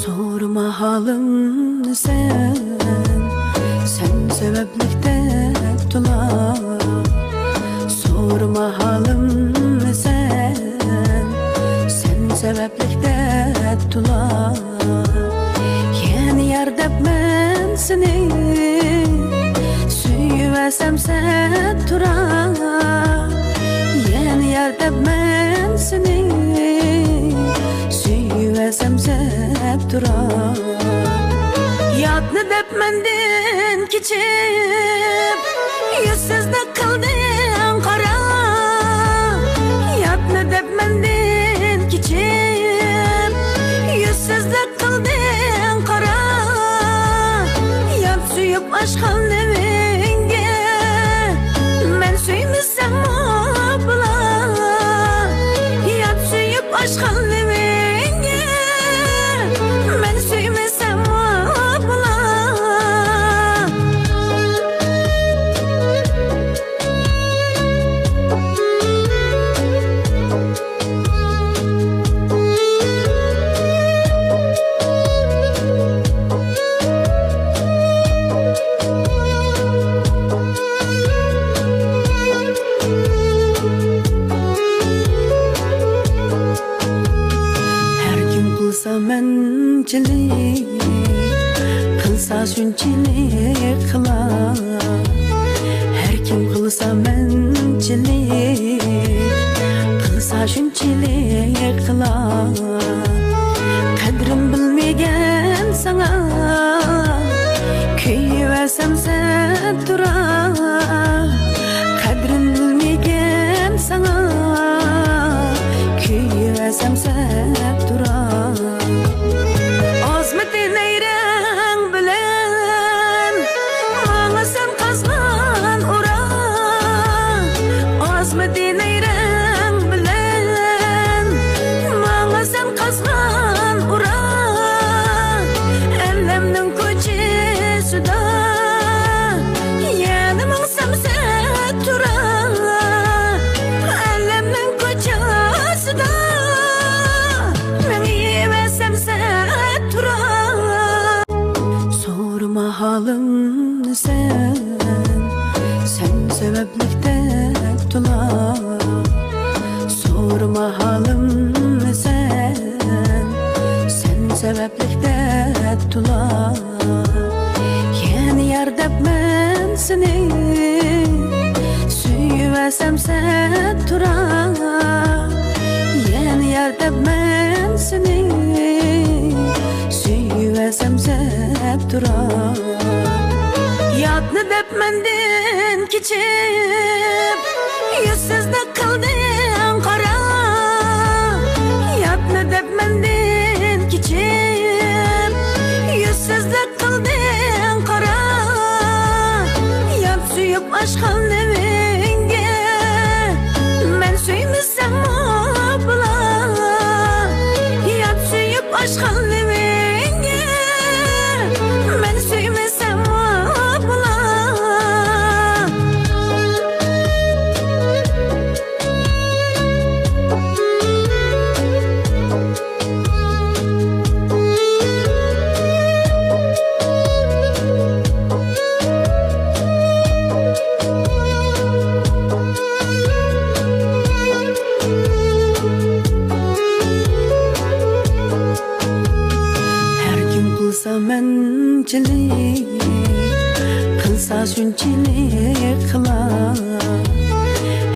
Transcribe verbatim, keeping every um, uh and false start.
سورىما ھالىمنى سەن، سەن سەۋەبلىك دەپتۇلا. سورىما ھالىمنى سەن، سەن سەۋەبلىك دەپتۇلا. يەنە يار دەپ مەن سېنى سۆيۈۋەرسەم سەت تۇرا. يەنە يار دەپ مەن سېنى سۆيۈۋەرسەم سەت تۇرا. ياتنى دەپ مەندىن كېچىپ، يۈزسىزلىك قىلدىڭ قارا. ياتنى دەپ مەندىن كېچىپ، يۈزسىزلىك قىلدىڭ قارا. يات سۆيۈپ ئاشقان لېۋىڭگە مەن سۆيمىسەممۇ بولا. يات سۆيۈپ ئاشقان لېۋىڭگە مەن سۆيمىسەممۇ بولا. ھەر كىم قىلسا مەنچىلىك، قىلسا شۇنچىلىك قىلا. ھەر كىم قىلسا مەنچىلىك، قىلسا شۇنچىلىك قىلا. قەدرىم بىلمىگەن ساڭا كۆيۈۋەرسەم سەت تۇرا. قەدرىم بىلمىگەن ساڭا كۆيۈۋەرسەم سەت تۇرا. ئازمىدى نەيرەڭ بىلەن ماڭا سەن قازغان ئورا. ئازمىدى نەيرەڭ بىلەن ماڭا سەن قازغان ئورا. ئەلەمنىڭ كوچىسىدا يەنە ماڭسام سەت تۇرا. ئەلەمنىڭ كوچىسىدا مېڭىۋەرسەم سەت تۇرا. سورىما ھالىمنى سەن، سەن سەۋەبلىك دەپتۇلا. سورىما ھالىمنى سەن، سەن سەۋەبلىك دەپتۇلا. يەنە يار دەپ مەن سېنى سۆيۈۋەرسەم سەت تۇرا. يەنە يار دەپ مەن سېنى سۆيۈۋەرسەم سەت تۇرا. ياتنى دەپ مەندىن كېچىپ، يۈزسىزلىك قىلدىڭ قارا. ياتنى دەپ مەندىن كېچىپ، يۈزسىزلىك قىلدىڭ قارا. يات سۆيۈپ ئاشقان لېۋىڭگە مەن سۆيمىسەممۇ بولا. يات سۆيۈپ ئاشقان لېۋىڭگە مەن سۆيمىسەممۇ بولا. ھەر كىم قىلسا مەنچىلىك، قىلسا شۇنچىلىك قىلا.